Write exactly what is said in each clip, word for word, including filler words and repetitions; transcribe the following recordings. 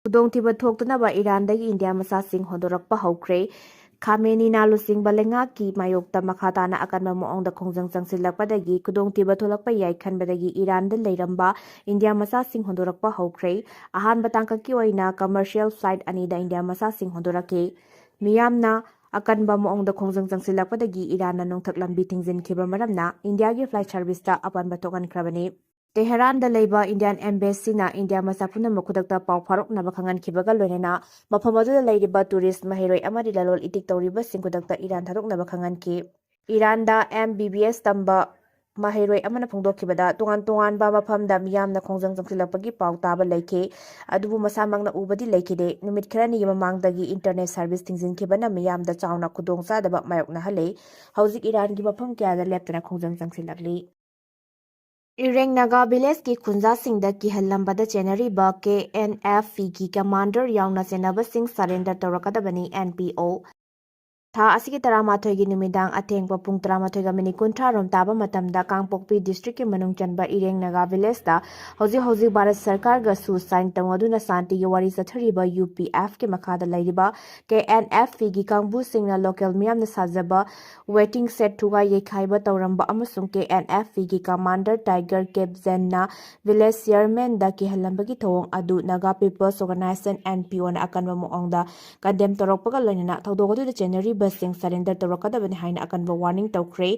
ꯈꯨꯗꯣꯡꯊꯤꯕ ꯊꯣꯛꯇꯅꯕ ꯏꯔꯥꯟꯗꯒꯤ ꯏꯟꯗꯤꯌꯥ ꯃꯆꯥꯁꯤꯡ ꯍꯣꯟꯗꯣꯔꯛꯄ ꯍꯧꯈ꯭ꯔꯦ꯫ ꯈꯥꯃꯦꯅꯤꯅ ꯂꯨꯆꯤꯡꯕ ꯂꯩꯉꯥꯛꯀꯤ ꯃꯥꯌꯣꯛꯇ ꯃꯈꯥ ꯇꯥꯅ ꯑꯀꯟꯕ ꯃꯑꯣꯡꯗ ꯈꯣꯡꯖꯪ ꯆꯪꯁꯤꯜꯂꯛꯄꯗꯒꯤ ꯈꯨꯗꯣꯡꯊꯤꯕ ꯊꯣꯛꯂꯛꯄ ꯌꯥꯏ ꯈꯟꯕꯗꯒꯤ ꯏꯔꯥꯟꯗ ꯂꯩꯔꯝꯕ ꯏꯟꯗꯤꯌꯥ ꯃꯆꯥꯁꯤꯡ ꯍꯣꯟꯗꯣꯔꯛꯄ ꯍꯧꯈ꯭ꯔꯦ꯫ ꯑꯍꯥꯟꯕ ꯇꯥꯡꯀꯛꯀꯤ ꯑꯣꯏꯅ commercial flight ꯑꯅꯤꯗ ꯏꯟꯗꯤꯌꯥ ꯃꯆꯥꯁꯤꯡ ꯍꯣꯟꯗꯣꯔꯛꯈꯤ꯫ ꯃꯤꯌꯥꯝꯅ ꯑꯀꯟꯕ ꯃꯑꯣꯡꯗ ꯈꯣꯡꯖꯪ ꯆꯪꯁꯤꯜꯂꯛꯄꯗꯒꯤ ꯏꯔꯥꯟꯅ ꯅꯣꯡꯊꯛ ꯂꯝꯕꯤ ꯊꯤꯡꯖꯤꯟꯈꯤꯕ ꯃꯔꯝꯅ ꯏꯟꯗꯤꯌꯥꯒꯤ flight serviceꯇ ꯑꯄꯟꯕ ꯊꯣꯛꯍꯟꯈ꯭ꯔꯕꯅꯤ꯫ ꯇꯦꯍꯔꯥꯟꯗ ꯂꯩꯕ Indian Embassyꯅ ꯏꯟꯗꯤꯌꯥ ꯃꯆꯥ ꯄꯨꯝꯅꯃꯛ ꯈꯨꯗꯛꯇ ꯄꯥꯎ ꯐꯥꯎꯔꯛꯅꯕ ꯈꯪꯍꯟꯈꯤꯕꯒ ꯂꯣꯏꯅꯅ ꯃꯐꯝ ꯑꯗꯨꯗ ꯂꯩꯔꯤꯕ tourist, ꯃꯍꯩꯔꯣꯏ ꯑꯃꯗꯤ ꯂꯂꯣꯟ ꯏꯇꯤꯛ ꯇꯧꯔꯤꯕꯁꯤꯡ ꯈꯨꯗꯛꯇ Iran ꯊꯥꯗꯣꯛꯅꯕ ꯈꯪꯍꯟꯈꯤ꯫ ꯏꯔꯥꯟꯗ M B B S ꯇꯝꯕ ꯃꯍꯩꯔꯣꯏ ꯑꯃꯅ ꯐꯣꯡꯗꯣꯛꯈꯤꯕꯗ, ꯇꯣꯉꯥꯟ ꯇꯣꯉꯥꯟꯕ ꯃꯐꯝꯗ ꯃꯤꯌꯥꯝꯅ ꯈꯣꯡꯖꯪ ꯆꯪꯁꯤꯜꯂꯛꯄꯒꯤ ꯄꯥꯎ ꯇꯥꯕ ꯂꯩꯈꯤ, ꯑꯗꯨꯕꯨ ꯃꯁꯥꯃꯛꯅ ꯎꯕꯗꯤ ꯂꯩꯈꯤꯗꯦ꯫ ꯅꯨꯃꯤꯠ ꯈꯔꯅꯤꯒꯤ ꯃꯃꯥꯡꯗꯒꯤ internet service ꯊꯤꯡꯖꯤꯟꯈꯤꯕꯅ ꯃꯤꯌꯥꯝꯗ ꯆꯥꯎꯅ ꯈꯨꯗꯣꯡꯆꯥꯗꯕ ꯃꯥꯌꯣꯛꯅꯍꯜꯂꯦ꯫ ꯍꯧꯖꯤꯛ ꯏꯔꯥꯟꯒꯤ ꯃꯐꯝ ꯀꯌꯥꯗ ꯂꯦꯞꯇꯅ ꯈꯣꯡꯖꯪ ꯆꯪꯁꯤꯜꯂꯛꯂꯤ꯫ ꯏꯔꯦꯡ Naga villageꯀꯤ ꯈꯨꯟꯖꯥꯁꯤꯡꯗ ꯀꯤꯍꯜꯂꯝꯕꯗ ꯆꯦꯟꯅꯔꯤꯕ K N F Pꯒꯤ commander ꯌꯥꯎꯅ ꯆꯦꯟꯅꯕꯁꯤꯡ surrender ꯇꯧꯔꯛꯀꯗꯕꯅꯤ, N P O꯫ ꯊꯥ ꯑꯁꯤꯒꯤ ꯇꯔꯥꯃꯥꯊꯣꯏꯒꯤ ꯅꯨꯃꯤꯗꯥꯡ ꯑꯊꯦꯡꯕ ꯄꯨꯡ ꯇꯔꯥꯃꯥꯊꯣꯏꯒ minute ꯀꯨꯟꯊ꯭ꯔꯥ ꯔꯣꯝ ꯇꯥꯕ ꯃꯇꯝꯗ ꯀꯥꯡꯄꯣꯛꯄꯤ districtꯀꯤ ꯃꯅꯨꯡ ꯆꯟꯕ ꯏꯔꯦꯡ ꯅꯥꯒꯥ villageꯇ ꯍꯧꯖꯤꯛ ꯍꯧꯖꯤꯛ ꯚꯥꯔꯠ ꯁꯔꯀꯥꯔꯒꯁꯨ sign ꯇꯧꯅꯗꯨꯅ ꯁꯥꯟꯇꯤꯒꯤ ꯋꯥꯔꯤ ꯆꯠꯊꯔꯤꯕ U P Fꯀꯤ ꯃꯈꯥꯗ ꯂꯩꯔꯤꯕ K N F Pꯒꯤ ꯀꯥꯡꯕꯨꯁꯤꯡꯅ local ꯃꯤꯌꯥꯝꯅ ꯁꯥꯖꯕ waiting shed ꯊꯨꯒꯥꯏ ꯌꯩꯈꯥꯏꯕ ꯇꯧꯔꯝꯕ ꯑꯃꯁꯨꯡ K N F Pꯒꯤ commander Tiger Capzenꯅ village chairmanꯗ ꯀꯤꯍꯜꯂꯝꯕꯒꯤ ꯊꯧꯑꯣꯡ ꯑꯗꯨ Naga People's Organization, N P Oꯅ ꯑꯀꯟꯕ ꯃꯑꯣꯡꯗ condemn ꯇꯧꯔꯛꯄꯒ ꯂꯣꯏꯅꯅ ꯊꯧꯗꯣꯛ ꯑꯗꯨꯗ ꯆꯦꯟꯅꯔꯤꯕꯁꯤꯡ surrender ꯇꯧꯔꯛꯀꯗꯕꯅꯤ ꯍꯥꯏꯅ ꯑꯀꯟꯕ warning ꯇꯧꯈ꯭ꯔꯦ꯫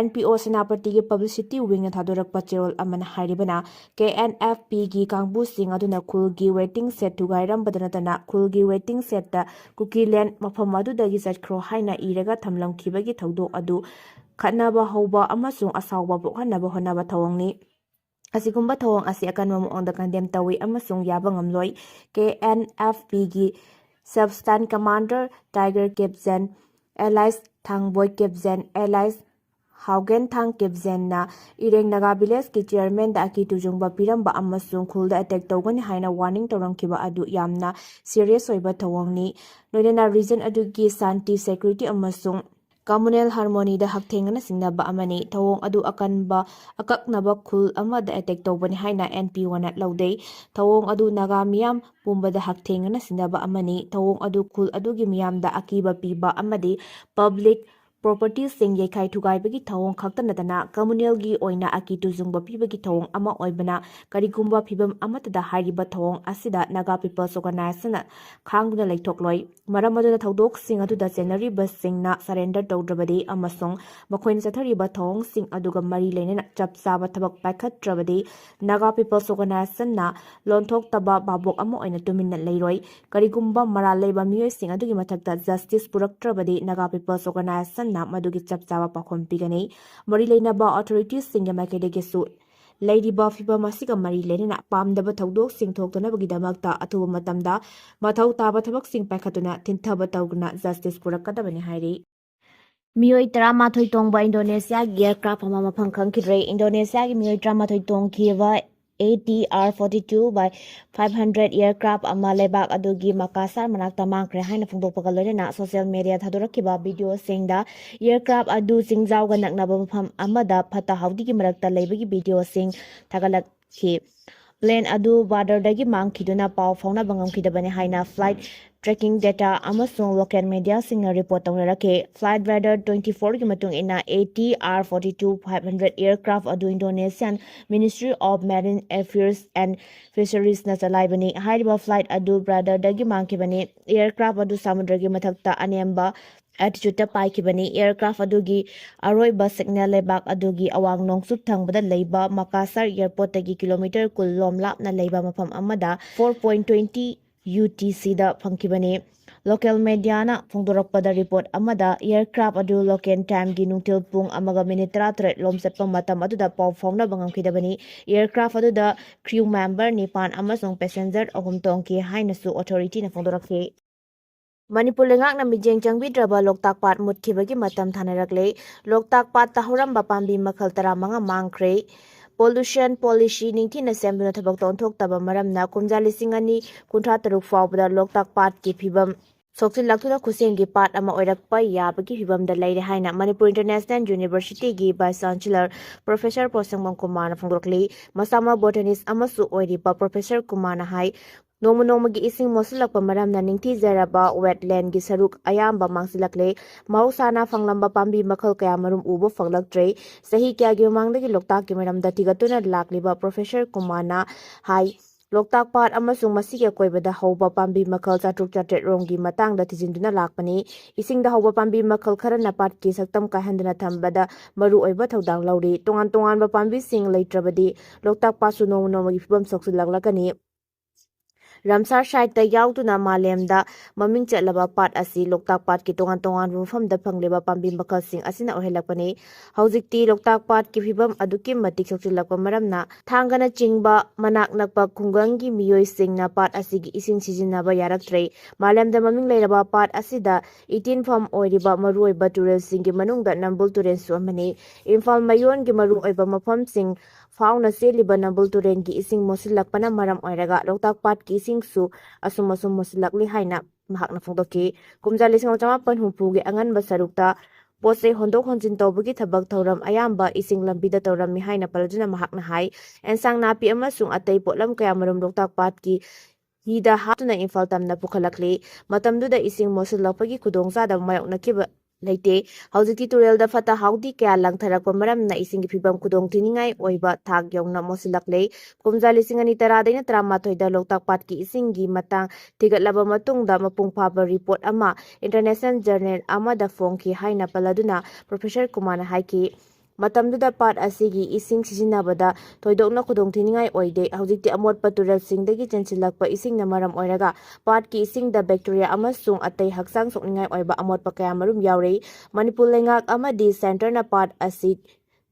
N P O ꯁꯦꯅꯥꯄꯇꯤꯒꯤ publicity wingꯅ ꯊꯥꯗꯣꯔꯛꯄ ꯆꯦꯔꯣꯜ ꯑꯃꯅ ꯍꯥꯏꯔꯤꯕꯅ, K N F Pꯒꯤ ꯀꯥꯡꯕꯨꯁꯤꯡ ꯑꯗꯨꯅ ꯈꯨꯜꯒꯤ waiting shed ꯊꯨꯒꯥꯏꯔꯝꯕꯗ ꯅꯠꯇꯅ ꯈꯨꯜꯒꯤ waiting shedꯇ ꯀꯨꯀꯤꯂꯦꯟ ꯃꯐꯝ ꯑꯗꯨꯗꯒꯤ ꯆꯠꯈ꯭ꯔꯣ ꯍꯥꯏꯅ ꯏꯔꯒ ꯊꯝꯂꯝꯈꯤꯕꯒꯤ ꯊꯧꯗꯣꯛ ꯑꯗꯨ ꯈꯠꯅꯕ ꯍꯧꯕ ꯑꯃꯁꯨꯡ ꯑꯁꯥꯎꯕ ꯄꯣꯛꯍꯟꯅꯕ ꯍꯣꯠꯅꯕ ꯊꯧꯑꯣꯡꯅꯤ꯫ ꯑꯁꯤꯒꯨꯝꯕ ꯊꯧꯑꯣꯡ ꯑꯁꯤ ꯑꯀꯟꯕ ꯃꯑꯣꯡꯗ condemn ꯇꯧꯏ ꯑꯃꯁꯨꯡ ꯌꯥꯕ ꯉꯝꯂꯣꯏ꯫ K N F Pꯒꯤ substan commander Tiger Capzen, alias ꯊꯥꯡꯕꯣꯏ Capzen, alias ꯍꯥꯎꯒꯦꯟꯊꯥꯡ Capzenꯅ ꯏꯔꯦꯡ Naga villageꯀꯤ chairmanꯗ ꯑꯀꯤ ꯇꯨꯖꯨꯡꯕ ꯄꯤꯔꯝꯕ ꯑꯃꯁꯨꯡ ꯈꯨꯜꯗ attack ꯇꯧꯒꯅꯤ ꯍꯥꯏꯅ warning ꯇꯧꯔꯝꯈꯤꯕ ꯑꯗꯨ ꯌꯥꯝꯅ serious ꯑꯣꯏꯕ ꯊꯧꯑꯣꯡꯅꯤ꯫ ꯂꯣꯏꯅꯅ region ꯑꯗꯨꯒꯤ ꯁꯥꯟꯇꯤ, security ꯑꯃꯁꯨꯡ communal harmonyꯗ ꯍꯛꯊꯦꯡꯅꯅ ꯆꯤꯡꯅꯕ ꯑꯃꯅꯤ꯫ ꯊꯧꯑꯣꯡ ꯑꯗꯨ ꯑꯀꯟꯕ, ꯑꯀꯛꯅꯕ ꯈꯨꯜ ꯑꯃꯗ attack ꯇꯧꯕꯅꯤ ꯍꯥꯏꯅ N P Oꯅ ꯂꯧꯗꯦ꯫ ꯊꯧꯑꯣꯡ ꯑꯗꯨ ꯅꯥꯒꯥ ꯃꯤꯌꯥꯝ ꯄꯨꯝꯕꯗ ꯍꯛꯊꯦꯡꯅꯅ ꯆꯤꯡꯅꯕ ꯑꯃꯅꯤ꯫ ꯊꯧꯑꯣꯡ ꯑꯗꯨ ꯈꯨꯜ ꯑꯗꯨꯒꯤ ꯃꯤꯌꯥꯝꯗ ꯑꯀꯤꯕ ꯄꯤꯕ ꯑꯃꯗꯤ public propertyꯁꯤꯡ ꯌꯩꯈꯥꯏ ꯊꯨꯒꯥꯏꯕꯒꯤ ꯊꯧꯑꯣꯡ ꯈꯛꯇ ꯅꯠꯇꯅ communalꯒꯤ ꯑꯣꯏꯅ ꯑꯀꯤ ꯇꯨꯖꯨꯡꯕ ꯄꯤꯕꯒꯤ ꯊꯧꯑꯣꯡ ꯑꯃ ꯑꯣꯏꯕꯅ, ꯀꯔꯤꯒꯨꯝꯕ ꯐꯤꯚꯝ ꯑꯃꯠꯇꯗ ꯍꯥꯏꯔꯤꯕ ꯊꯧꯑꯣꯡ ꯑꯁꯤꯗ Naga People's Organizationꯅ ꯈꯥꯡꯗꯨꯅ ꯂꯩꯊꯣꯛꯂꯣꯏ꯫ ꯃꯔꯝ ꯑꯗꯨꯅ ꯊꯧꯗꯣꯛꯁꯤꯡ ꯑꯗꯨꯗ ꯆꯦꯟꯅꯔꯤꯕꯁꯤꯡꯅ surrender ꯇꯧꯗ꯭ꯔꯕꯗꯤ ꯑꯃꯁꯨꯡ ꯃꯈꯣꯏꯅ ꯆꯠꯊꯔꯤꯕ ꯊꯧꯑꯣꯡꯁꯤꯡ ꯑꯗꯨꯒ ꯃꯔꯤ ꯂꯩꯅꯅ ꯆꯞ ꯆꯥꯕ ꯊꯕꯛ ꯄꯥꯏꯈꯠꯇ꯭ꯔꯕꯗꯤ Naga People's Organizationꯅ ꯂꯣꯟꯊꯣꯛꯇꯕ ꯚꯥꯕꯣꯛ ꯑꯃ ꯑꯣꯏꯅ ꯇꯨꯃꯤꯟꯅ ꯂꯩꯔꯣꯏ꯫ ꯀꯔꯤꯒꯨꯝꯕ ꯃꯔꯥꯜ ꯂꯩꯕ ꯃꯤꯑꯣꯏꯁꯤꯡ ꯑꯗꯨꯒꯤ ꯃꯊꯛꯇ justice ꯄꯨꯔꯛꯇ꯭ꯔꯕꯗꯤ Naga People's Organizationꯅ ꯃꯗꯨꯒꯤ ꯆꯞ ꯆꯥꯕ ꯄꯥꯎꯈꯨꯝ ꯄꯤꯒꯅꯤ꯫ ꯃꯔꯤ ꯂꯩꯅꯕ authoritiesꯁꯤꯡꯒꯤ ꯃꯥꯏꯀꯩꯗꯒꯤꯁꯨ ꯂꯩꯔꯤꯕ ꯐꯤꯚꯝ ꯑꯁꯤꯒ ꯃꯔꯤ ꯂꯩꯅꯅ ꯄꯥꯝꯗꯕ ꯊꯧꯗꯣꯛꯁꯤꯡ ꯊꯣꯛꯇꯅꯕꯒꯤꯗꯃꯛꯇ ꯑꯊꯨꯕ ꯃꯇꯝꯗ ꯃꯊꯧ ꯇꯥꯕ ꯊꯕꯛꯁꯤꯡ ꯄꯥꯏꯈꯠꯇꯨꯅ ꯊꯤꯟꯊꯕ ꯇꯧꯗꯨꯅ justice ꯄꯨꯔꯛꯀꯗꯕꯅꯤ ꯍꯥꯏꯔꯤ꯫ ꯃꯤꯑꯣꯏ ꯇꯔꯥꯃꯥꯊꯣꯏ ꯇꯣꯡꯕ ꯏꯟꯗꯣꯅꯦꯁꯤꯌꯥꯒꯤ aircraft ꯑꯃ ꯃꯐꯝ ꯈꯪꯈꯤꯗ꯭ꯔꯦ꯫ ꯏꯟꯗꯣꯅꯦꯁꯤꯌꯥꯒꯤ ꯃꯤꯑꯣꯏ ꯇꯔꯥꯃꯥꯊꯣꯏ ꯇꯣꯡꯈꯤꯕ A T R forty two by five hundred aircraft ꯑꯃ ꯂꯩꯕꯥꯛ ꯑꯗꯨꯒꯤ ꯃꯀꯥꯁꯥꯔ ꯃꯅꯥꯛꯇ ꯃꯥꯡꯈ꯭ꯔꯦ ꯍꯥꯏꯅ ꯐꯣꯡꯗꯣꯛꯄꯒ ꯂꯣꯏꯅꯅ social media ꯊꯥꯗꯣꯔꯛꯈꯤꯕ videoꯁꯤꯡꯗ aircraft ꯑꯗꯨ ꯆꯤꯡꯖꯥꯎꯒ ꯅꯛꯅꯕ ꯃꯐꯝ ꯑꯃꯗ ꯐꯠꯇ ꯍꯥꯎꯗꯤꯒꯤ ꯃꯔꯛꯇ ꯂꯩꯕꯒꯤ videoꯁꯤꯡ ꯊꯥꯒꯠꯂꯛꯈꯤ꯫ Plane ꯑꯗꯨ radarꯗꯒꯤ ꯃꯥꯡꯈꯤꯗꯨꯅ ꯄꯥꯎ ꯐꯥꯎꯅꯕ ꯉꯝꯈꯤꯗꯕꯅꯤ ꯍꯥꯏꯅ flight tracking data ꯑꯃꯁꯨꯡ local mediaꯁꯤꯡꯅ report ꯇꯧꯅꯔꯛꯈꯤ꯫ Flight Radar twenty fourꯒꯤ ꯃꯇꯨꯡ ꯏꯟꯅ, A T R forty two five hundred aircraft ꯑꯗꯨ Indonesian Ministry of Marine Affairs and Fisheriesꯅ ꯆꯂꯥꯏꯕꯅꯤ꯫ ꯍꯥꯏꯔꯤꯕ flight ꯑꯗꯨ radarꯗꯒꯤ ꯃꯥꯡꯈꯤꯕꯅꯤ꯫ Aircraft ꯑꯗꯨ ꯁꯃꯨꯗ꯭ꯔꯒꯤ ꯃꯊꯛꯇ ꯑꯅꯦꯝꯕ altitudeꯇ ꯄꯥꯏꯈꯤꯕꯅꯤ꯫ Aircraft ꯑꯗꯨꯒꯤ ꯑꯔꯣꯏꯕ signal ꯂꯩꯕꯥꯛ ꯑꯗꯨꯒꯤ ꯑꯋꯥꯡ ꯅꯣꯡꯆꯨꯞ ꯊꯪꯕꯗ ꯂꯩꯕ ꯃꯀꯥꯁꯥꯔ airportꯇꯒꯤ kilometre ꯀꯨꯟ ꯂꯣꯝ ꯂꯥꯞꯅ ꯂꯩꯕ ꯃꯐꯝ ꯑꯃꯗ four point twenty UTCꯗ ꯐꯪꯈꯤꯕꯅꯤ꯫ Local mediaꯅ ꯐꯣꯡꯗꯣꯔꯛꯄꯗ, report ꯑꯃꯗ aircraft ꯑꯗꯨ local timeꯒꯤ ꯅꯨꯡꯊꯤꯜ ꯄꯨꯡ ꯑꯃꯒ minute ꯇꯔꯥꯇꯔꯦꯠ ꯂꯣꯝ ꯆꯠꯄ ꯃꯇꯝ ꯑꯗꯨꯗ ꯄꯥꯎ ꯐꯥꯎꯅꯕ ꯉꯝꯈꯤꯗꯕꯅꯤ꯫ Aircraft ꯑꯗꯨꯗ crew member ꯅꯤꯄꯥꯟ ꯑꯃꯁꯨꯡ passenger ꯑꯍꯨꯝ ꯇꯣꯡꯈꯤ ꯍꯥꯏꯅꯁꯨ authorityꯅ ꯐꯣꯡꯗꯣꯔꯛꯈꯤ꯫ ꯃꯅꯤꯄꯨꯔ ꯂꯩꯉꯥꯛꯅ ꯃꯤꯠꯌꯦꯡ ꯆꯪꯕꯤꯗ꯭ꯔꯕ ꯂꯣꯛꯇꯥꯛ ꯄꯥꯠ ꯃꯨꯠꯈꯤꯕꯒꯤ ꯃꯇꯝ ꯊꯥꯅꯔꯛꯂꯦ꯫ ꯂꯣꯛꯇꯥꯛ ꯄꯥꯠꯇ ꯍꯧꯔꯝꯕ ꯄꯥꯝꯕꯤ ꯃꯈꯜ ꯇꯔꯥꯃꯉꯥ ꯃꯥꯡꯈ꯭ꯔꯦ꯫ Pollution policy ꯅꯤꯡꯊꯤꯅ ꯁꯦꯝꯗꯨꯅ ꯊꯕꯛꯇ ꯑꯣꯟꯊꯣꯛꯇꯕ ꯃꯔꯝꯅ ꯀꯨꯝꯖꯥ ꯂꯤꯁꯤꯡ ꯑꯅꯤ ꯀꯨꯟꯊ꯭ꯔꯥ ꯇꯔꯨꯛ ꯐꯥꯎꯕꯗ ꯂꯣꯛꯇꯥꯛ ꯄꯥꯠꯀꯤ ꯐꯤꯕꯝ ꯁꯣꯛꯆꯤꯜꯂꯛꯇꯨꯅ ꯈꯨꯠꯁꯦꯝꯒꯤ ꯄꯥꯠ ꯑꯃ ꯑꯣꯏꯔꯛꯄ ꯌꯥꯕꯒꯤ ꯐꯤꯕꯝꯗ ꯂꯩꯔꯦ ꯍꯥꯏꯅ ꯃꯅꯤꯄꯨꯔ ꯏꯟꯇꯔꯅꯦꯁꯅꯦꯜ ꯌꯨꯅꯤꯚꯔꯁꯤꯇꯤꯒꯤ ꯚꯥꯏꯁ ꯆꯥꯟꯁꯦꯂꯔ ꯄ꯭ꯔꯣꯐꯦꯁꯔ ꯄꯣꯠꯁꯪꯕꯝ ꯀꯨꯃꯥꯔꯅ ꯐꯣꯡꯗꯣꯛꯂꯤ꯫ ꯃꯁꯥꯃꯛ ꯕꯣꯇꯅꯤꯁ ꯑꯃꯁꯨ ꯑꯣꯏꯔꯤꯕ ꯄ꯭ꯔꯣꯐꯦꯁꯔ ꯀꯨꯃꯥꯔꯅ ꯍꯥꯏ, ꯅꯣꯡꯃ ꯅꯣꯡꯃꯒꯤ ꯏꯁꯤꯡ ꯃꯣꯠꯁꯤꯜꯂꯛꯄ ꯃꯔꯝꯅ ꯅꯤꯡꯊꯤꯖꯔꯕ ꯋꯦꯠꯂꯦꯟꯒꯤ ꯁꯔꯨꯛ ꯑꯌꯥꯝꯕ ꯃꯥꯡꯁꯤꯜꯂꯛꯂꯦ꯫ ꯃꯍꯧꯁꯥꯅ ꯐꯪꯂꯝꯕ ꯄꯥꯝꯕꯤ ꯃꯈꯜ ꯀꯌꯥ ꯃꯔꯨꯝ ꯎꯕ ꯐꯪꯂꯛꯇ꯭ꯔꯦ꯫ ꯆꯍꯤ ꯀꯌꯥꯒꯤ ꯃꯃꯥꯡꯗꯒꯤ ꯂꯣꯛꯇꯥꯛꯀꯤ ꯃꯔꯝꯗ ꯊꯤꯒꯠꯇꯨꯅ ꯂꯥꯛꯂꯤꯕ ꯄ꯭ꯔꯣꯐꯦꯁꯔ ꯀꯨꯃꯥꯔꯅ ꯍꯥꯏ, ꯂꯣꯛꯇꯥꯛ ꯄꯥꯠ ꯑꯃꯁꯨꯡ ꯃꯁꯤꯒꯤ ꯑꯀꯣꯏꯕꯗ ꯍꯧꯕ ꯄꯥꯝꯕꯤ ꯃꯈꯜ ꯆꯥꯇ꯭ꯔꯨꯛ ꯆꯥꯇ꯭ꯔꯦꯠ ꯔꯣꯝꯒꯤ ꯃꯇꯥꯡꯗ ꯊꯤꯖꯤꯟꯗꯨꯅ ꯂꯥꯛꯄꯅꯤ꯫ ꯏꯁꯤꯡꯗ ꯍꯧꯕ ꯄꯥꯝꯕꯤ ꯃꯈꯜ ꯈꯔꯅ ꯄꯥꯠꯀꯤ ꯁꯛꯇꯝ ꯀꯥꯏꯍꯟꯗꯅ ꯊꯝꯕꯗ ꯃꯔꯨ ꯑꯣꯏꯕ ꯊꯧꯗꯥꯡ ꯂꯧꯔꯤ꯫ ꯇꯣꯉꯥꯟ ꯇꯣꯉꯥꯟꯕ ꯄꯥꯝꯕꯤꯁꯤꯡ ꯂꯩꯇ꯭ꯔꯕꯗꯤ ꯂꯣꯛꯇꯥꯛ ꯄꯥꯠꯁꯨ ꯅꯣꯡꯃ ꯅꯣꯡꯃꯒꯤ ꯐꯤꯕꯝ ꯁꯣꯛꯆꯤꯜꯂꯛꯂꯒꯅꯤ꯫ ꯔꯥꯝꯁꯥꯔ ꯁꯥꯏꯠꯇ ꯌꯥꯎꯗꯨꯅ ꯃꯥꯂꯦꯝꯗ ꯃꯃꯤꯡ ꯆꯠꯂꯕ ꯄꯥꯠ ꯑꯁꯤ ꯂꯣꯛꯇꯥꯛ ꯄꯥꯠꯀꯤ ꯇꯣꯉꯥꯟ ꯇꯣꯉꯥꯟꯕ ꯃꯐꯝꯗ ꯐꯪꯂꯤꯕ ꯄꯥꯝꯕꯤ ꯃꯈꯜꯁꯤꯡ ꯑꯁꯤꯅ ꯑꯣꯏꯍꯜꯂꯛꯄꯅꯤ꯫ ꯍꯧꯖꯤꯛꯇꯤ ꯂꯣꯛꯇꯥꯛ ꯄꯥꯠꯀꯤ ꯐꯤꯕꯝ ꯑꯗꯨꯛꯀꯤ ꯃꯇꯤꯛ ꯁꯣꯛꯆꯤꯜꯂꯛꯄ ꯃꯔꯝꯅ ꯊꯥꯡꯒꯅꯆꯤꯡꯕ ꯃꯅꯥꯛ ꯅꯛꯄ ꯈꯨꯡꯒꯪꯒꯤ ꯃꯤꯑꯣꯏꯁꯤꯡꯅ ꯄꯥꯠ ꯑꯁꯤꯒꯤ ꯏꯁꯤꯡ ꯁꯤꯖꯤꯟꯅꯕ ꯌꯥꯔꯛꯇ꯭ꯔꯦ꯫ ꯃꯥꯂꯦꯝꯗ ꯃꯃꯤꯡ ꯂꯩꯔꯕ ꯄꯥꯠ ꯑꯁꯤꯗ ꯏꯇꯤꯟꯐꯝ ꯑꯣꯏꯔꯤꯕ ꯃꯔꯨꯑꯣꯏꯕ ꯇꯨꯔꯦꯜꯁꯤꯡꯒꯤ ꯃꯅꯨꯡꯗ ꯅꯝꯕꯨꯜ ꯇꯨꯔꯦꯜꯁꯨ ꯑꯃꯅꯤ꯫ ꯏꯝꯐꯥꯜ ꯃꯌꯣꯟꯒꯤ ꯃꯔꯨꯑꯣꯏꯕ ꯃꯐꯝꯁꯤꯡ ꯐꯥꯎꯅ ꯆꯦꯜꯂꯤꯕ ꯅꯝꯕꯨꯜ ꯇꯨꯔꯦꯜꯒꯤ ꯏꯁꯤꯡ ꯃꯣꯠꯁꯤꯜꯂꯛꯄꯅ ꯃꯔꯝ ꯑꯣꯏꯔꯒ ꯂꯣꯛꯇꯥꯛ ꯄꯥꯠꯀꯤ ꯏꯁꯤꯡꯁꯨ ꯑꯁꯨꯝ ꯑꯁꯨꯝ ꯃꯣꯠꯁꯤꯜꯂꯛꯂꯤ ꯍꯥꯏꯅ ꯃꯍꯥꯛꯅ ꯐꯣꯡꯗꯣꯛꯈꯤ꯫ ꯀꯨꯝꯖꯥ ꯂꯤꯁꯤꯡ ꯑꯃ ꯆꯃꯥꯄꯟ ꯍꯨꯝꯐꯨꯒꯤ ꯑꯉꯟꯕ ꯁꯔꯨꯛꯇ ꯄꯣꯠ ꯆꯩ ꯍꯣꯟꯗꯣꯛ ꯍꯣꯟꯖꯤꯟ ꯇꯧꯕꯒꯤ ꯊꯕꯛ ꯊꯧꯔꯝ ꯑꯌꯥꯝꯕ ꯏꯁꯤꯡ ꯂꯝꯕꯤꯗ ꯇꯧꯔꯝꯃꯤ ꯍꯥꯏꯅ ꯄꯜꯂꯗꯨꯅ ꯃꯍꯥꯛꯅ ꯍꯥꯏ, ꯑꯦꯟꯁꯥꯡ ꯅꯥꯄꯤ ꯑꯃꯁꯨꯡ ꯑꯇꯩ ꯄꯣꯠꯂꯝ ꯀꯌꯥꯃꯔꯨꯝ ꯂꯣꯛꯇꯥꯛ ꯄꯥꯠꯀꯤ ꯍꯤꯗ ꯍꯥꯞꯇꯨꯅ ꯏꯝꯐꯥꯜ ꯇꯝꯅ ꯄꯨꯈꯠꯂꯛꯂꯤ꯫ ꯃꯇꯝꯗꯨꯗ ꯏꯁꯤꯡ ꯃꯣꯠꯁꯤꯜꯂꯛꯄꯒꯤ ꯈꯨꯗꯣꯡꯆꯥꯗꯕ ꯃꯥꯌꯣꯛꯅꯈꯤꯕ ꯂꯩꯇꯦ꯫ ꯍꯧꯖꯤꯛꯇꯤ ꯇꯨꯔꯦꯜꯗ ꯐꯠꯇ ꯍꯥꯎꯗꯤ ꯀꯌꯥ ꯂꯪꯊꯔꯛꯄ ꯃꯔꯝꯅ ꯏꯁꯤꯡꯒꯤ ꯐꯤꯕꯝ ꯈꯨꯗꯣꯡ ꯊꯤꯅꯤꯡꯉꯥꯏ ꯑꯣꯏꯕ ꯊꯥꯛ ꯌꯧꯅ ꯃꯣꯠꯁꯤꯜꯂꯛꯂꯦ꯫ ꯀꯨꯝꯖꯥ ꯂꯤꯁꯤꯡ ꯑꯅꯤ ꯇꯔꯥꯗꯩꯅ ꯇꯔꯥꯃꯥꯊꯣꯏꯗ ꯂꯣꯛꯇꯥꯛ ꯄꯥꯠꯀꯤ ꯏꯁꯤꯡꯒꯤ ꯃꯇꯥꯡ ꯊꯤꯒꯠꯂꯕ ꯃꯇꯨꯡꯗ ꯃꯄꯨꯡ ꯐꯥꯕ ꯔꯤꯄꯣꯔꯠ ꯑꯃ ꯏꯟꯇꯔꯅꯦꯁꯅꯦꯜ ꯖꯔꯅꯦꯜ ꯑꯃꯗ ꯐꯣꯡꯈꯤ ꯍꯥꯏꯅ ꯄꯜꯂꯗꯨꯅ ꯄ꯭ꯔꯣꯐꯦꯁꯔ ꯀꯨꯃꯥꯔꯅ ꯍꯥꯏꯈꯤ꯫ ꯃꯇꯝꯗꯨꯗ ꯄꯥꯠ ꯑꯁꯤꯒꯤ ꯏꯁꯤꯡ ꯁꯤꯖꯤꯟꯅꯕꯗ ꯊꯣꯏꯗꯣꯛꯅ ꯈꯨꯗꯣꯡꯊꯤꯅꯤꯡꯉꯥꯏ ꯑꯣꯏꯗꯦ꯫ ꯍꯧꯖꯤꯛꯇꯤ ꯑꯃꯣꯠꯄ ꯇꯨꯔꯦꯜꯁꯤꯡꯗꯒꯤ ꯆꯦꯟꯁꯤꯜꯂꯛꯄ ꯏꯁꯤꯡꯅ ꯃꯔꯝ ꯑꯣꯏꯔꯒ ꯄꯥꯠꯀꯤ ꯏꯁꯤꯡꯗ ꯕꯦꯛꯇꯦꯔꯤꯌꯥ ꯑꯃꯁꯨꯡ ꯑꯇꯩ ꯍꯛꯆꯥꯡ ꯁꯣꯛꯅꯤꯡꯉꯥꯏ ꯑꯣꯏꯕ ꯑꯃꯣꯠꯄ ꯀꯌꯥꯃꯔꯨꯝ ꯌꯥꯎꯔꯤ꯫ ꯃꯅꯤꯄꯨꯔ ꯂꯩꯉꯥꯛ ꯑꯃꯗꯤ ꯁꯦꯟꯇꯔꯅ ꯄꯥꯠ ꯑꯁꯤ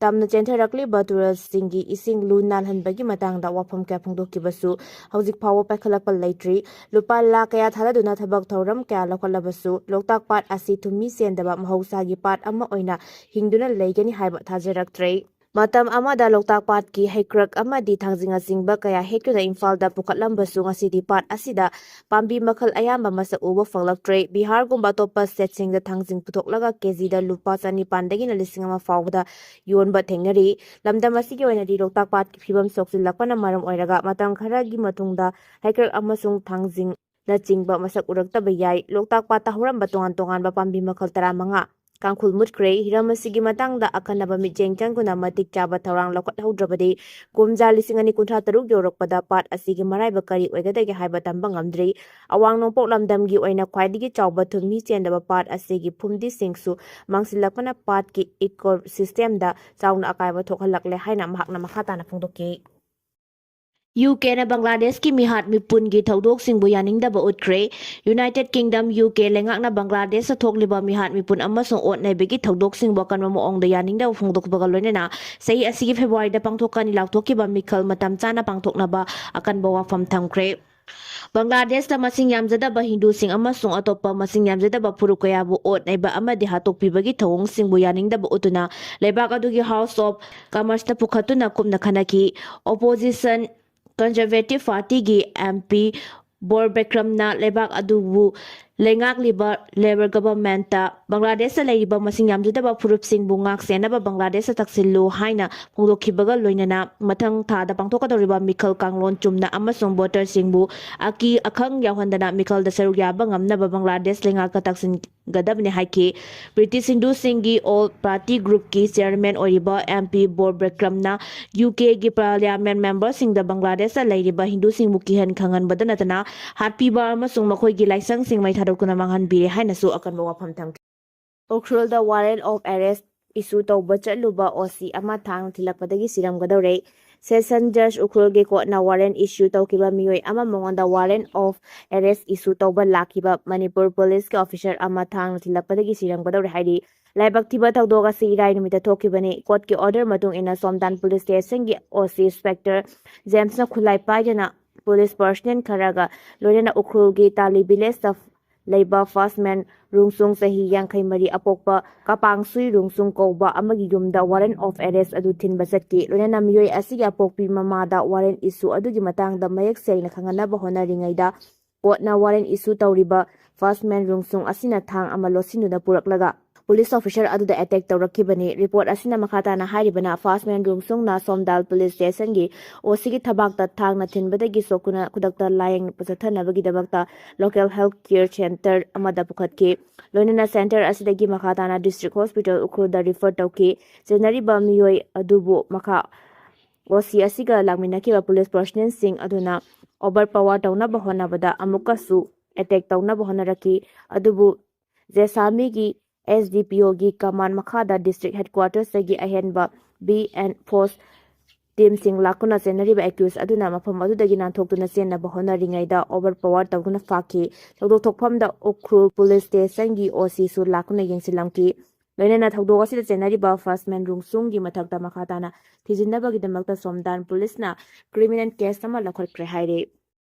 ꯇꯝꯅ ꯆꯦꯟꯊꯔꯛꯂꯤꯕ ꯇꯨꯔꯦꯜꯁꯤꯡꯒꯤ ꯏꯁꯤꯡ ꯂꯨ ꯅꯥꯜꯍꯟꯕꯒꯤ ꯃꯇꯥꯡꯗ ꯋꯥꯐꯝ ꯀꯌꯥ ꯐꯣꯡꯗꯣꯛꯈꯤꯕꯁꯨ ꯍꯧꯖꯤꯛ ꯐꯥꯎꯕ ꯄꯥꯏꯈꯠꯂꯛꯄ ꯂꯩꯇ꯭ꯔꯤ꯫ ꯂꯨꯄꯥ ꯂꯥꯈ ꯀꯌꯥ ꯊꯥꯗꯗꯨꯅ ꯊꯕꯛ ꯊꯧꯔꯝ ꯀꯌꯥ ꯂꯧꯈꯠꯂꯕꯁꯨ ꯂꯣꯛꯇꯥꯛ ꯄꯥꯠ ꯑꯁꯤ ꯊꯨꯝꯃꯤ ꯆꯦꯟꯗꯕ ꯃꯍꯧꯁꯥꯒꯤ ꯄꯥꯠ ꯑꯃ ꯑꯣꯏꯅ ꯍꯤꯡꯗꯨꯅ ꯂꯩꯒꯅꯤ ꯍꯥꯏꯕ ꯊꯥꯖꯔꯛꯇ꯭ꯔꯦ꯫ ꯃꯇꯝ ꯑꯃꯗ ꯂꯣꯛꯇꯥꯛ ꯄꯥꯠꯀꯤ ꯍꯩꯀ꯭ꯔꯛ ꯑꯃꯗꯤ ꯊꯥꯡꯖꯤꯡꯅꯆꯤꯡꯕ ꯀꯌꯥ ꯍꯦꯛꯇꯨꯅ ꯏꯝꯐꯥꯜꯗ ꯄꯨꯈꯠꯂꯝꯕꯁꯨ ꯉꯁꯤꯗꯤ ꯄꯥꯠ ꯑꯁꯤꯗ ꯄꯥꯝꯕꯤ ꯃꯈꯜ ꯑꯌꯥꯝꯕ ꯃꯁꯛ ꯎꯕ ꯐꯪꯂꯛꯇ꯭ꯔꯦ꯫ ꯕꯤꯍꯥꯔꯒꯨꯝꯕ ꯑꯇꯣꯞꯄ ꯁ꯭ꯇꯦꯠꯁꯤꯡꯗ ꯊꯥꯡꯖꯤꯡ ꯄꯨꯊꯣꯛꯂꯒ ꯀꯦꯖꯤꯗ ꯂꯨꯄꯥ ꯆꯅꯤꯄꯥꯟꯗꯒꯤꯅ ꯂꯤꯁꯤꯡ ꯑꯃ ꯐꯥꯎꯕꯗ ꯌꯣꯟꯕ ꯊꯦꯡꯅꯔꯤ꯫ ꯂꯝꯗꯝ ꯑꯁꯤꯒꯤ ꯑꯣꯏꯅꯗꯤ ꯂꯣꯛꯇꯥꯛ ꯄꯥꯠꯀꯤ ꯐꯤꯕꯝ ꯁꯣꯛꯆꯤꯜꯂꯛꯄꯅ ꯃꯔꯝ ꯑꯣꯏꯔꯒ ꯃꯇꯝ ꯈꯔꯒꯤ ꯃꯇꯨꯡꯗ ꯍꯩꯀ꯭ꯔꯛ ꯑꯃꯁꯨꯡ ꯊꯥꯡꯖꯤꯡꯅꯆꯤꯡꯕ ꯃꯁꯛ ꯎꯔꯛꯇꯕ ꯌꯥꯏ꯫ ꯂꯣꯛꯇꯥꯛ ꯄꯥꯠꯇ ꯍꯧꯔꯝꯕ ꯇꯣꯉꯥꯟ ꯇꯣꯉꯥꯟꯕ ꯄꯥꯝꯕꯤ ꯃꯈꯜ ꯇꯔꯥꯃꯉꯥ ꯀꯥꯡꯈꯨꯜ ꯃꯨꯠꯈ꯭ꯔꯦ꯫ ꯍꯤꯔꯝ ꯑꯁꯤꯒꯤ ꯃꯇꯥꯡꯗ ꯑꯈꯟꯅꯕ ꯃꯤꯠꯌꯦꯡ ꯆꯪꯗꯨꯅ ꯃꯇꯤꯛ ꯆꯥꯕ ꯊꯧꯔꯥꯡ ꯂꯧꯈꯠꯍꯧꯗ꯭ꯔꯕꯗꯤ ꯀꯨꯝꯖꯥ ꯂꯤꯁꯤꯡ ꯑꯅꯤ ꯀꯨꯟꯊ꯭ꯔꯥ ꯇꯔꯨꯛ ꯌꯧꯔꯛꯄꯗ ꯄꯥꯠ ꯑꯁꯤꯒꯤ ꯃꯔꯥꯏꯕꯛ ꯀꯔꯤ ꯑꯣꯏꯒꯗꯒꯦ ꯍꯥꯏꯕ ꯇꯝꯕ ꯉꯝꯗ꯭ꯔꯤ꯫ ꯑꯋꯥꯡ ꯅꯣꯡꯄꯣꯛ ꯂꯝꯗꯝꯒꯤ ꯑꯣꯏꯅ ꯈ꯭ꯋꯥꯏꯗꯒꯤ ꯆꯥꯎꯕ ꯊꯨꯝ ꯃꯤ ꯆꯦꯟꯗꯕ ꯄꯥꯠ ꯑꯁꯤꯒꯤ ꯐꯨꯝꯗꯤꯁꯤꯡꯁꯨ ꯃꯥꯡꯁꯤꯜꯂꯛꯄꯅ ꯄꯥꯠꯀꯤ ꯏꯀꯣ ꯁꯤꯁꯇꯦꯝꯗ ꯆꯥꯎꯅ ꯑꯀꯥꯏꯕ ꯊꯣꯛꯍꯜꯂꯛꯂꯦ ꯍꯥꯏꯅ ꯃꯍꯥꯛꯅ ꯃꯈꯥ ꯇꯥꯅ ꯐꯣꯡꯗꯣꯛꯈꯤ꯫ ꯌꯨ ꯀꯦꯅ ꯕꯪꯒ꯭ꯂꯥꯗꯦꯁꯀꯤ ꯃꯤꯍꯥꯠ ꯃꯤꯄꯨꯟꯒꯤ ꯊꯧꯗꯣꯛꯁꯤꯡꯕꯨ ꯌꯥꯅꯤꯡꯗꯕ ꯎꯠꯈ꯭ꯔꯦ꯫ ꯌꯨꯅꯥꯏꯇꯦꯗ ꯀꯤꯡꯗꯝ, ꯌꯨ ꯀꯦ, ꯂꯩꯉꯥꯛꯅ ꯕꯪꯒ꯭ꯂꯥꯗꯦꯁꯇ ꯊꯣꯛꯂꯤꯕ ꯃꯤꯍꯥꯠ ꯃꯤꯄꯨꯟ ꯑꯃꯁꯨꯡ ꯑꯣꯠ ꯅꯩꯕꯒꯤ ꯊꯧꯗꯣꯛꯁꯤꯡꯕꯨ ꯑꯀꯟꯕ ꯃꯑꯣꯡꯗ ꯌꯥꯅꯤꯡꯗꯕ ꯐꯣꯡꯗꯣꯛꯄꯒ ꯂꯣꯏꯅꯅ ꯆꯍꯤ ꯑꯁꯤꯒꯤ ꯐꯦꯕ꯭ꯔꯨꯋꯥꯔꯤꯗ ꯄꯥꯡꯊꯣꯛꯀꯅꯤ ꯂꯥꯎꯊꯣꯛꯈꯤꯕ ꯃꯤꯈꯜ ꯃꯇꯝ ꯆꯥꯅ ꯄꯥꯡꯊꯣꯛꯅꯕ ꯑꯀꯟꯕ ꯋꯥꯐꯝ ꯊꯝꯈ꯭ꯔꯦ꯫ ꯕꯪꯒ꯭ꯂꯥꯗꯦꯁꯇ ꯃꯁꯤꯡ ꯌꯥꯝꯖꯗꯕ ꯍꯤꯟꯗꯨꯁꯤꯡ ꯑꯃꯁꯨꯡ ꯑꯇꯣꯞꯄ ꯃꯁꯤꯡ ꯌꯥꯝꯖꯗꯕ ꯐꯨꯔꯨꯞ ꯀꯌꯥꯕꯨ ꯑꯣꯠ ꯅꯩꯕ ꯑꯃꯗꯤ ꯍꯥꯠꯇꯣꯛꯄꯤꯕꯒꯤ ꯊꯧꯑꯣꯡꯁꯤꯡꯕꯨ ꯌꯥꯅꯤꯡꯗꯕ ꯎꯠꯇꯨꯅ ꯂꯩꯕꯥꯛ ꯑꯗꯨꯒꯤ ꯍꯥꯎꯁ ꯑꯣꯐ ꯀꯃꯔꯁꯇ ꯄꯨꯈꯠꯇꯨꯅ ꯀꯨꯞꯅ ꯈꯟꯅꯈꯤ꯫ ꯑꯣꯄꯣꯖꯤꯁꯟ ꯀꯟꯖꯔꯚꯦꯇꯤꯚ ꯄꯥꯔꯇꯤꯒꯤ ꯑꯦꯝ ꯄꯤ ꯕꯣꯔ ꯕꯦꯀ꯭ꯔꯝꯅ ꯂꯩꯕꯥꯛ ꯑꯗꯨꯕꯨ ꯂꯩꯉꯥꯛꯂꯤꯕ ꯂꯦꯕꯔ ꯒꯚꯔꯟꯃꯦꯟꯠꯇ ꯕꯪꯒ꯭ꯂꯥꯗꯦꯁꯇ ꯂꯩꯔꯤꯕ ꯃꯁꯤꯡ ꯌꯥꯝꯖꯗꯕ ꯐꯨꯔꯨꯞꯁꯤꯡꯕꯨ ꯉꯥꯛ ꯁꯦꯟꯅꯕ ꯕꯪꯒ꯭ꯂꯥꯗꯦꯁꯇ ꯇꯛꯁꯤꯜꯂꯨ ꯍꯥꯏꯅ ꯐꯣꯡꯗꯣꯛꯈꯤꯕꯒ ꯂꯣꯏꯅꯅ ꯃꯊꯪ ꯊꯥꯗ ꯄꯥꯡꯊꯣꯛꯀꯗꯧꯔꯤꯕ ꯃꯤꯈꯜ ꯀꯥꯡꯂꯣꯟ ꯆꯨꯝꯅ ꯑꯃꯁꯨꯡ ꯚꯣꯇꯔꯁꯤꯡꯕꯨ ꯑꯀꯤ ꯑꯈꯪ ꯌꯥꯎꯍꯟꯗꯅ ꯃꯤꯈꯜꯗ ꯁꯔꯨꯛ ꯌꯥꯕ ꯉꯝꯅꯕ ꯕꯪꯒ꯭ꯂꯥꯗꯦꯁ ꯂꯩꯉꯥꯛꯀ ꯇꯛꯁꯤꯟ ꯒꯗꯕꯅꯤ ꯍꯥꯏꯈꯤ꯫ ꯕ꯭ꯔꯤꯇꯤꯁ ꯍꯤꯟꯗꯨꯁꯤꯡꯒꯤ ꯑꯣꯜ ꯄꯥꯔꯇꯤ ꯒ꯭ꯔꯨꯞꯀꯤ ꯆꯤꯌꯔꯃꯦꯟ ꯑꯣꯏꯔꯤꯕ ꯑꯦꯝ ꯄꯤ ꯕꯣꯔ ꯕꯤꯀ꯭ꯔꯝꯅ ꯌꯨ ꯀꯦꯒꯤ ꯄꯥꯔꯂꯤꯌꯥꯃꯦꯟ ꯃꯦꯝꯕꯔꯁꯤꯡꯗ ꯕꯪꯒ꯭ꯂꯥꯗꯦꯁꯇ ꯂꯩꯔꯤꯕ ꯍꯤꯟꯗꯨꯁꯤꯡꯕꯨ ꯀꯤꯍꯟ ꯈꯪꯍꯟꯕꯗ ꯅꯠꯇꯅ ꯍꯥꯠꯄꯤꯕ ꯑꯃꯁꯨꯡ ꯃꯈꯣꯏꯒꯤ ꯂꯥꯏꯁꯪꯁꯤꯡ ꯃꯩ ꯊꯥꯗꯣꯛꯇꯨꯅ ꯃꯥꯡꯍꯟꯕꯤꯔꯦ ꯍꯥꯏꯅꯁꯨ ꯑꯀꯟꯕ ꯋꯥꯐꯝ ꯊꯝꯈꯤ꯫ ꯎꯈ꯭ꯔꯨꯜꯗ ꯋꯥꯔꯦꯟ ꯑꯣꯐ ꯑꯦꯔꯦꯁ ꯏꯁꯨ ꯇꯧꯕ ꯆꯠꯂꯨꯕ ꯑꯣ ꯁꯤ ꯑꯃ ꯊꯥꯡꯅ ꯊꯤꯜꯂꯛꯄꯗꯒꯤ ꯁꯤꯔꯝꯒꯗꯧꯔꯦ꯫ ꯁꯦꯁꯟ ꯖꯖ ꯎꯈ꯭ꯔꯨꯜꯒꯤ ꯀꯣꯔꯠꯅ ꯋꯥꯔꯦꯟ ꯏꯁꯨ ꯇꯧꯈꯤꯕ ꯃꯤꯑꯣꯏ ꯑꯃ ꯃꯉꯣꯟꯗ ꯋꯥꯔꯦꯟ ꯑꯣꯐ ꯑꯦꯔꯦꯁ ꯏꯁꯨ ꯇꯧꯕ ꯂꯥꯛꯈꯤꯕ ꯃꯅꯤꯄꯨꯔ ꯄꯨꯂꯤꯁꯀꯤ ꯑꯣꯐꯤꯁꯔ ꯑꯃ ꯊꯥꯡꯅ ꯊꯤꯜꯂꯛꯄꯗꯒꯤ ꯁꯤꯔꯝꯒꯗꯧꯔꯦ ꯍꯥꯏꯔꯤ꯫ ꯂꯥꯏꯕꯛ ꯊꯤꯕ ꯊꯧꯗꯣꯛ ꯑꯁꯤ ꯏꯔꯥꯏ ꯅꯨꯃꯤꯠꯇ ꯊꯣꯛꯈꯤꯕꯅꯤ꯫ ꯀꯣꯔꯠꯀꯤ ꯑꯣꯔꯗꯔ ꯃꯇꯨꯡ ꯏꯟꯅ ꯁꯣꯝꯗꯥꯟ ꯄꯨꯂꯤꯁ ꯁ꯭ꯇꯦꯁꯟꯒꯤ ꯑꯣ ꯁꯤ ꯏꯟꯁꯄꯦꯛꯇꯔ ꯖꯦꯝꯁꯅ ꯈꯨꯠꯂꯥꯏ ꯄꯥꯏꯗꯨꯅ ꯄꯨꯂꯤꯁ ꯄꯔꯁꯅꯦꯜ ꯈꯔꯒ ꯂꯣꯏꯅꯅ ꯎꯈ꯭ꯔꯨꯜꯒꯤ ꯇꯥꯂꯤ ꯚꯤꯂꯦꯖꯇ ꯂꯩꯕ first man ꯔꯨꯡꯁꯨꯡ, ꯆꯍꯤ ꯌꯥꯡꯈꯩ ꯃꯔꯤ, ꯑꯄꯣꯛꯄ ꯀꯄꯥꯡꯁꯨꯏ ꯔꯨꯡꯁꯨꯡ ꯀꯧꯕ ꯑꯃꯒꯤ ꯌꯨꯝꯗ warrant of arrest ꯑꯗꯨ ꯊꯤꯟꯕ ꯆꯠꯈꯤ꯫ ꯂꯣꯏꯅꯅ ꯃꯤꯑꯣꯏ ꯑꯁꯤꯒꯤ ꯑꯄꯣꯛꯄꯤ ꯃꯃꯥꯗ warrant issue ꯑꯗꯨꯒꯤ ꯃꯇꯥꯡꯗ ꯃꯌꯦꯛ ꯁꯦꯡꯅ ꯈꯪꯍꯟꯅꯕ ꯍꯣꯠꯅꯔꯤꯉꯩꯗ, courtꯅ warrant issue ꯇꯧꯔꯤꯕ first man ꯔꯨꯡꯁꯨꯡ ꯑꯁꯤꯅ ꯊꯥꯡ ꯑꯃ ꯂꯣꯠꯁꯤꯟꯗꯨꯅ ꯄꯨꯔꯛꯂꯒ police officer ꯑꯗꯨꯗ attack ꯇꯧꯔꯛꯈꯤꯕꯅꯤ꯫ Report ꯑꯁꯤꯅ ꯃꯈꯥ ꯇꯥꯅ ꯍꯥꯏꯔꯤꯕꯅ, first man ꯔꯨꯡꯁꯨꯡꯅ ꯁꯣꯝꯗꯥꯜ police stationꯒꯤ OCꯒꯤ ꯊꯕꯥꯛꯇ ꯊꯥꯡꯅ ꯊꯤꯟꯕꯗꯒꯤ ꯁꯣꯛꯇꯨꯅ ꯈꯨꯗꯛꯇ ꯂꯥꯌꯦꯡꯕ ꯆꯠꯊꯅꯕꯒꯤꯗꯃꯛꯇ local health care center ꯑꯃꯗ ꯄꯨꯈꯠꯈꯤ꯫ ꯂꯣꯏꯅꯅ center ꯑꯁꯤꯗꯒꯤ ꯃꯈꯥ ꯇꯥꯅ district hospital ꯎꯈ꯭ꯔꯨꯜꯗ refer ꯇꯧꯈꯤ꯫ ꯆꯦꯟꯅꯔꯤꯕ ꯃꯤꯑꯣꯏ ꯑꯗꯨꯕꯨ ꯃꯈꯥ OC ꯑꯁꯤꯒ ꯂꯥꯛꯃꯤꯟꯅꯈꯤꯕ police personnelꯁꯤꯡ ꯑꯗꯨꯅ overpower ꯇꯧꯅꯕ ꯍꯣꯠꯅꯕꯗ ꯑꯃꯨꯛꯀꯁꯨ attack ꯇꯧꯅꯕ ꯍꯣꯠꯅꯔꯛꯈꯤ꯫ ꯑꯗꯨꯕꯨ ꯖꯦꯁꯥꯃꯤꯒꯤ SDPOꯒꯤ command ꯃꯈꯥꯗ district headquartersꯇꯒꯤ ꯑꯍꯦꯟꯕ B and force teamꯁꯤꯡ ꯂꯥꯛꯇꯨꯅ ꯆꯦꯟꯅꯔꯤꯕ accused ꯑꯗꯨꯅ ꯃꯐꯝ ꯑꯗꯨꯗꯒꯤ ꯅꯥꯟꯊꯣꯛꯇꯨꯅ ꯆꯦꯟꯅꯕ ꯍꯣꯠꯅꯔꯤꯉꯩꯗ overpower ꯇꯧꯗꯨꯅ ꯐꯥꯈꯤ꯫ ꯊꯧꯗꯣꯛ ꯊꯣꯛꯐꯝꯗ ꯎꯈ꯭ꯔꯨꯜ police stationꯒꯤ OCꯁꯨ ꯂꯥꯛꯇꯨꯅ ꯌꯦꯡꯁꯤꯜꯂꯝꯈꯤ꯫ ꯂꯣꯏꯅꯅ ꯊꯧꯗꯣꯛ ꯑꯁꯤꯗ ꯆꯦꯟꯅꯔꯤꯕ first man ꯔꯨꯡꯁꯨꯡꯒꯤ ꯃꯊꯛꯇ ꯃꯈꯥ ꯇꯥꯅ ꯊꯤꯖꯤꯟꯅꯕꯒꯤꯗꯃꯛꯇ ꯁꯣꯝꯗꯥꯟ policeꯅ criminal case ꯑꯃ ꯂꯧꯈꯠꯈ꯭ꯔꯦ ꯍꯥꯏꯔꯤ꯫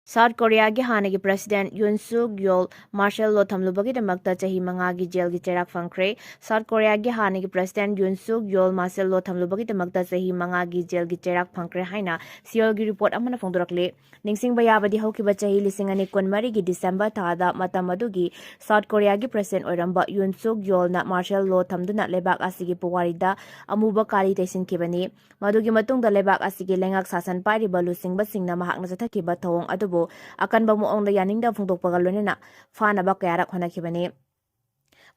South Koreaꯒꯤ ꯍꯥꯟꯅꯒꯤ president Yoon Suk Yeol martial law ꯊꯝꯂꯨꯕꯒꯤꯗꯃꯛꯇ ꯆꯍꯤ ꯃꯉꯥꯒꯤ jailꯒꯤ ꯆꯩꯔꯥꯛ ꯐꯪꯈ꯭ꯔꯦ꯫ South Koreaꯒꯤ ꯍꯥꯟꯅꯒꯤ president Yoon Suk Yeol martial law ꯊꯝꯂꯨꯕꯒꯤꯗꯃꯛꯇ ꯆꯍꯤ ꯃꯉꯥꯒꯤ jailꯒꯤ ꯆꯩꯔꯥꯛ ꯐꯪꯈ꯭ꯔꯦ ꯍꯥꯏꯅ Seoulꯒꯤ report ꯑꯃꯅ ꯐꯣꯡꯗꯣꯔꯛꯂꯤ꯫ ꯅꯤꯡꯁꯤꯡꯕ ꯌꯥꯕꯗꯤ, ꯍꯧꯈꯤꯕ ꯆꯍꯤ ꯂꯤꯁꯤꯡ ꯑꯅꯤ ꯀꯨꯟꯃꯔꯤꯒꯤ December ꯊꯥꯗ ꯃꯇꯝ ꯑꯗꯨꯒꯤ South Koreaꯒꯤ president ꯑꯣꯏꯔꯝꯕ Yoon Suk Yeolꯅ martial law ꯊꯝꯗꯨꯅ ꯂꯩꯕꯥꯛ ꯑꯁꯤꯒꯤ ꯄꯨꯋꯥꯔꯤꯗ ꯑꯃꯨꯕ ꯀꯥꯂꯤ ꯇꯩꯁꯤꯟꯈꯤꯕꯅꯤ꯫ ꯃꯗꯨꯒꯤ ꯃꯇꯨꯡꯗ ꯂꯩꯕꯥꯛ ꯑꯁꯤꯒꯤ ꯂꯩꯉꯥꯛ ꯁꯥꯁꯟ ꯄꯥꯏꯔꯤꯕ ꯂꯨꯆꯤꯡꯕꯁꯤꯡꯅ ꯃꯍꯥꯛꯅ ꯆꯠꯊꯈꯤꯕ ꯊꯧꯑꯣꯡ ꯑꯗꯨꯕꯨ ꯑꯀꯟꯕ ꯃꯑꯣꯡꯗ ꯌꯥꯅꯤꯡꯗꯕ ꯐꯣꯡꯗꯣꯛꯄꯒ ꯂꯣꯏꯅꯅ ꯐꯥꯅꯕ ꯀꯌꯥꯔꯛ ꯍꯣꯠꯅꯈꯤꯕꯅꯤ꯫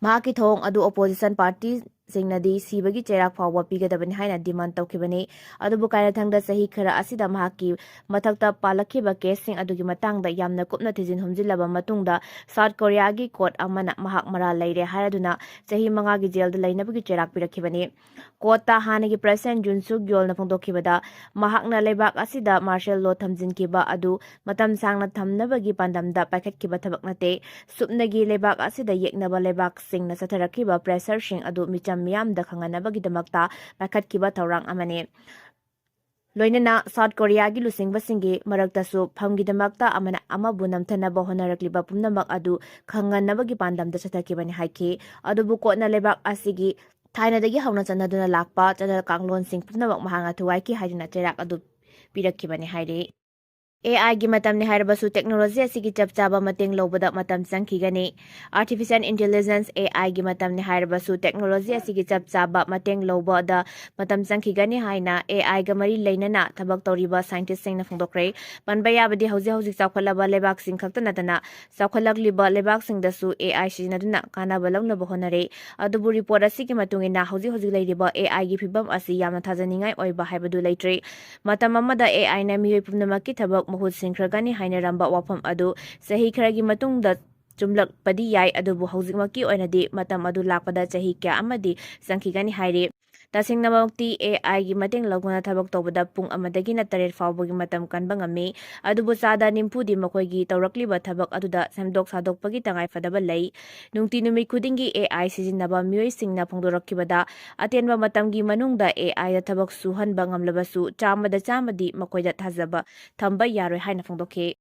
ꯃꯍꯥꯛꯀꯤ ꯊꯧꯑꯣꯡ ꯑꯗꯨ opposition partyꯁꯤꯡꯅꯗꯤ ꯁꯤꯕꯒꯤ ꯆꯩꯔꯥꯛ ꯐꯥꯎꯕ ꯄꯤꯒꯗꯕꯅꯤ ꯍꯥꯏꯅ demand ꯇꯧꯈꯤꯕꯅꯤ꯫ ꯑꯗꯨꯕꯨ ꯀꯥꯏꯅꯊꯪꯗ ꯆꯍꯤ ꯈꯔ ꯑꯁꯤꯗ ꯃꯍꯥꯛꯀꯤ ꯃꯊꯛꯇ ꯄꯥꯜꯂꯛꯈꯤꯕ caseꯁꯤꯡ ꯑꯗꯨꯒꯤ ꯃꯇꯥꯡꯗ ꯌꯥꯝꯅ ꯀꯨꯞꯅ ꯊꯤꯖꯤꯟ ꯍꯨꯝꯖꯤꯜꯂꯕ ꯃꯇꯨꯡꯗ South Koreaꯒꯤ court ꯑꯃꯅ ꯃꯍꯥꯛ ꯃꯔꯥꯜ ꯂꯩꯔꯦ ꯍꯥꯏꯔꯗꯨꯅ ꯆꯍꯤ ꯃꯉꯥꯒꯤ jailꯗ ꯂꯩꯅꯕꯒꯤ ꯆꯩꯔꯥꯛ ꯄꯤꯔꯛꯈꯤꯕꯅꯤ꯫ Courtꯇ ꯍꯥꯟꯅꯒꯤ president Yoon Suk Yeolꯅ ꯐꯣꯡꯗꯣꯛꯈꯤꯕꯗ, ꯃꯍꯥꯛꯅ ꯂꯩꯕꯥꯛ ꯑꯁꯤꯗ martial law ꯊꯝꯖꯤꯟꯈꯤꯕ ꯑꯗꯨ ꯃꯇꯝ ꯁꯥꯡꯅ ꯊꯝꯅꯕꯒꯤ ꯄꯥꯟꯗꯝꯗ ꯄꯥꯏꯈꯠꯈꯤꯕ ꯊꯕꯛ ꯅꯠꯇꯦ꯫ ꯁꯨꯞꯅꯒꯤ ꯂꯩꯕꯥꯛ ꯑꯁꯤꯗ ꯌꯦꯛꯅꯕ ꯂꯩꯕꯥꯛꯁꯤꯡꯅ ꯆꯠꯊꯔꯛꯈꯤꯕ pressureꯁꯤꯡ ꯑꯗꯨ ꯃꯤꯆꯝ ꯃꯤꯌꯥꯝꯗ ꯈꯪꯍꯟꯅꯕꯒꯤꯗꯃꯛꯇ ꯄꯥꯏꯈꯠꯈꯤꯕ ꯊꯧꯔꯥꯡ ꯑꯃꯅꯤ꯫ ꯂꯣꯏꯅꯅ ꯁꯥꯎꯠ ꯀꯣꯔꯤꯌꯥꯒꯤ ꯂꯨꯆꯤꯡꯕꯁꯤꯡꯒꯤ ꯃꯔꯛꯇꯁꯨ ꯐꯝꯒꯤꯗꯃꯛꯇ ꯑꯃꯅ ꯑꯃꯕꯨ ꯅꯝꯊꯅꯕ ꯍꯣꯠꯅꯔꯛꯂꯤꯕ ꯄꯨꯝꯅꯃꯛ ꯑꯗꯨ ꯈꯪꯍꯟꯅꯕꯒꯤ ꯄꯥꯟꯗꯝꯗ ꯆꯠꯊꯈꯤꯕꯅꯤ ꯍꯥꯏꯈꯤ꯫ ꯑꯗꯨꯕꯨ ꯀꯣꯟꯅ ꯂꯩꯕꯥꯛ ꯑꯁꯤꯒꯤ ꯊꯥꯏꯅꯗꯒꯤ ꯍꯧꯅ ꯆꯠꯅꯗꯨꯅ ꯂꯥꯛꯄ ꯆꯠꯅ ꯀꯥꯡꯂꯣꯟꯁꯤꯡ ꯄꯨꯝꯅꯃꯛ ꯃꯍꯥꯛꯅ ꯊꯨꯒꯥꯏꯈꯤ ꯍꯥꯏꯗꯨꯅ ꯆꯩꯔꯥꯛ ꯑꯗꯨ ꯄꯤꯔꯛꯈꯤꯕꯅꯤ ꯍꯥꯏꯔꯤ꯫ ꯑꯦ ꯑꯥꯏꯒꯤ ꯃꯇꯝꯅꯤ ꯍꯥꯏꯔꯕꯁꯨ ꯇꯦꯛꯅꯣꯂꯣꯖꯤ ꯑꯁꯤꯒꯤ ꯆꯞ ꯆꯥꯕ ꯃꯇꯦꯡ ꯂꯧꯕꯗ ꯃꯇꯝ ꯆꯪꯈꯤꯒꯅꯤ꯫ ꯑꯥꯔꯇꯤꯐꯤꯁꯤꯌꯦꯜ ꯏꯟꯇꯦꯂꯤꯖꯦꯟꯁ, ꯑꯦ ꯑꯥꯏꯒꯤ ꯃꯇꯝꯅꯤ ꯍꯥꯏꯔꯕꯁꯨ ꯇꯦꯛꯅꯣꯂꯣꯖꯤ ꯑꯁꯤꯒꯤ ꯆꯞ ꯆꯥꯕ ꯃꯇꯦꯡ ꯂꯧꯕꯗ ꯃꯇꯝ ꯆꯪꯈꯤꯒꯅꯤ ꯍꯥꯏꯅ ꯑꯦ ꯑꯥꯏꯒ ꯃꯔꯤ ꯂꯩꯅꯅ ꯊꯕꯛ ꯇꯧꯔꯤꯕ ꯁꯥꯏꯟꯇꯤꯁꯁꯤꯡꯅ ꯐꯣꯡꯗꯣꯛꯈ꯭ꯔꯦ꯫ ꯄꯟꯕ ꯌꯥꯕꯗꯤ ꯍꯧꯖꯤꯛ ꯍꯧꯖꯤꯛ ꯆꯥꯎꯈꯠꯂꯕ ꯂꯩꯕꯥꯛꯁꯤꯡ ꯈꯛꯇ ꯅꯠꯇꯅ ꯆꯥꯎꯈꯠꯂꯛꯂꯤꯕ ꯂꯩꯕꯥꯛꯁꯤꯡꯗꯁꯨ ꯑꯦ ꯑꯥꯏ ꯁꯤꯖꯤꯟꯅꯗꯨꯅ ꯀꯥꯟꯅꯕ ꯂꯧꯅꯕ ꯍꯣꯠꯅꯔꯦ꯫ ꯑꯗꯨꯕꯨ ꯔꯤꯄꯣꯔꯠ ꯑꯁꯤꯒꯤ ꯃꯇꯨꯡ ꯏꯟꯅ ꯍꯧꯖꯤꯛ ꯍꯧꯖꯤꯛ ꯂꯩꯔꯤꯕ ꯑꯦ ꯑꯥꯏꯒꯤ ꯐꯤꯕꯝ ꯑꯁꯤ ꯌꯥꯝꯅ ꯊꯥꯖꯅꯤꯡꯉꯥꯏ ꯑꯣꯏꯕ ꯍꯥꯏꯕꯗꯨ ꯂꯩꯇ꯭ꯔꯤ꯫ ꯃꯇꯝ ꯑꯃꯗ ꯑꯦ ꯑꯥꯏꯅ ꯃꯤꯑꯣꯏ ꯄꯨꯝꯅꯃꯛꯀꯤ ꯊꯕꯛ ꯃꯍꯨꯠ ꯁꯤꯟꯈ꯭ꯔꯒꯅꯤ ꯍꯥꯏꯅꯔꯝꯕ ꯋꯥꯐꯝ ꯑꯗꯨ ꯆꯍꯤ ꯈꯔꯒꯤ ꯃꯇꯨꯡꯗ ꯆꯨꯝꯂꯛꯄꯗꯤ ꯌꯥꯏ, ꯑꯗꯨꯕꯨ ꯍꯧꯖꯤꯛꯃꯛꯀꯤ ꯑꯣꯏꯅꯗꯤ ꯃꯇꯝ ꯑꯗꯨ ꯂꯥꯛꯄꯗ ꯆꯍꯤ ꯀꯌꯥ ꯑꯃꯗꯤ ꯆꯪꯈꯤꯒꯅꯤ ꯍꯥꯏꯔꯤ꯫ ꯇꯁꯦꯡꯅꯃꯛꯇꯤ ꯑꯦ ꯑꯥꯏꯒꯤ ꯃꯇꯦꯡ ꯂꯧꯗꯨꯅ ꯊꯕꯛ ꯇꯧꯕꯗ ꯄꯨꯡ ꯑꯃꯗꯒꯤꯅ ꯇꯔꯦꯠ ꯐꯥꯎꯕꯒꯤ ꯃꯇꯝ ꯀꯟꯕ ꯉꯝꯃꯤ, ꯑꯗꯨꯕꯨ ꯆꯥꯗ ꯅꯤꯐꯨꯗꯤ ꯃꯈꯣꯏꯒꯤ ꯇꯧꯔꯛꯂꯤꯕ ꯊꯕꯛ ꯑꯗꯨꯗ ꯁꯦꯝꯗꯣꯛ ꯁꯥꯗꯣꯛꯄꯒꯤ ꯇꯉꯥꯏꯐꯗꯕ ꯂꯩ꯫ ꯅꯨꯡꯇꯤ ꯅꯨꯃꯤꯠ ꯈꯨꯗꯤꯡꯒꯤ ꯑꯦ ꯑꯥꯏ ꯁꯤꯖꯤꯟꯅꯕ ꯃꯤꯑꯣꯏꯁꯤꯡꯅ ꯐꯣꯡꯗꯣꯔꯛꯈꯤꯕꯗ, ꯑꯇꯦꯟꯕ ꯃꯇꯝꯒꯤ ꯃꯅꯨꯡꯗ ꯑꯦ ꯑꯥꯏꯗ ꯊꯕꯛ ꯁꯨꯍꯟꯕ ꯉꯝꯂꯕꯁꯨ, ꯆꯥꯝꯃꯗ ꯆꯥꯝꯃꯗꯤ ꯃꯈꯣꯏꯗ ꯊꯥꯖꯕ ꯊꯝꯕ ꯌꯥꯔꯣꯏ ꯍꯥꯏꯅ ꯐꯣꯡꯗꯣꯛꯈꯤ꯫